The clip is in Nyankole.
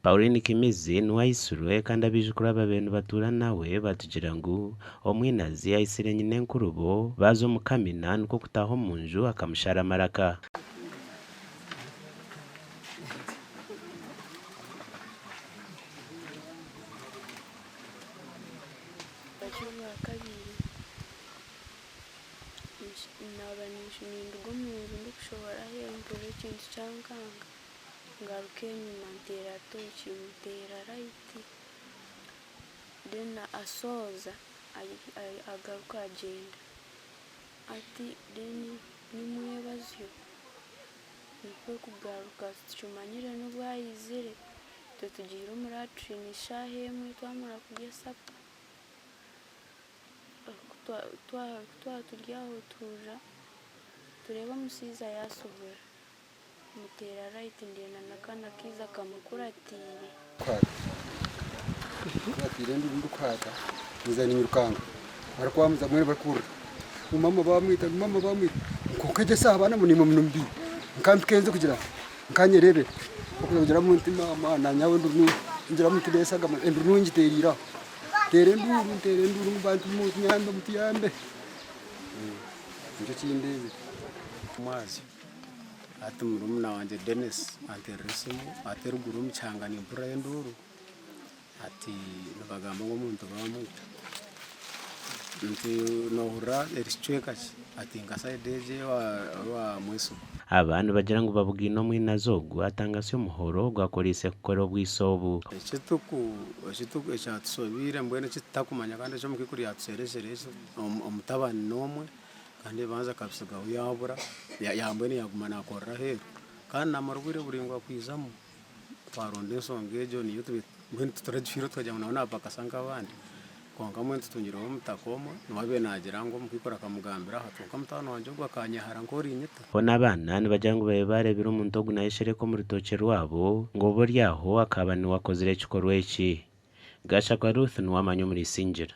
Pauline Kimizi niwe aitsirwe kandi abaijukuru ababaire nibatuura nawe batugira ngu omwinazi aitsire nyinenkurubo baaza omu kamina nikwo kutaaha omu nju akamushara amaraka. Eky'obwakabiri, naaba ninduga omu nju ndikushohora aheeru mpurira ekintu kyankanga. Ngaruka enyima nteera tooki muteera rayiti then asooza agaruka agyenda ati then nimwebazyo nikwo kugaruka titukimanyire nobu ayizire itwe tugiire omu latrine shaaha emwe twamara kurya sapa ku twaba turi aho tuhurira tureeba omushaija yaasohora. Muteera right ndeeba n'akaana kaija kamukuratiire. Kuratiire enduru ndikuhaata nza ninyirukanga barikwamuza mbwenu barikuhurira ngu maama bamwita ngu maama bamwita kwonka egyo esaaha baana nimwe mubiine nkampika enju kugira nkanyerebere kugira nti maama nanye enduru ngira nti neshagama enduru niwe ngitereire aho nteera enduru nteera enduru ngu bantu mwe mutuyambe mutuyambe nikyo kindeebire. Hati murumuna wangye Denis anteerera esimu ati eruguru omu kihanga nimpurirayo enduuru ati nibagamba ngu omuntu baamwita. Nti noohurira eri kicweka ki? Ati nka sayidi egi eyowa Mwesigwa. Aba nibagira ngu babugaine omwinazi ogu atangasya omuhoro ogu akoreise kukora obwitsi obu. Ekyatusobeire mbwenu eki tutakumanya kandi eki omukaikuru yatuserekyere omutabani n'omwe. Kandi ebibanza akabitsigaho yaabura, mbwenu yaaguma naakorera aheeru. Kandi naamara obwire buraingwa kwizamu. Twaronda enshonga egyo niyo tubaire mbwenu tituragifiireho tukagira ngu nawe naapakasa nk'abandi. Kwonka mbwenu tutungireho omutaka omwe, niwe abaire naagira ngu omukaikuru akamugambira aha kwonka mutaano wangye ogwo akanyehara nk'orinyita. Bo n'abaana nibagira ngu babaire baareebire omuntu ogu naayeshereka omu rutookye rwabo ngu oba ori aho akaba niwe akozire ekikorwa eki. Gashakwa Ruth niwe amanya omuri Isingiro.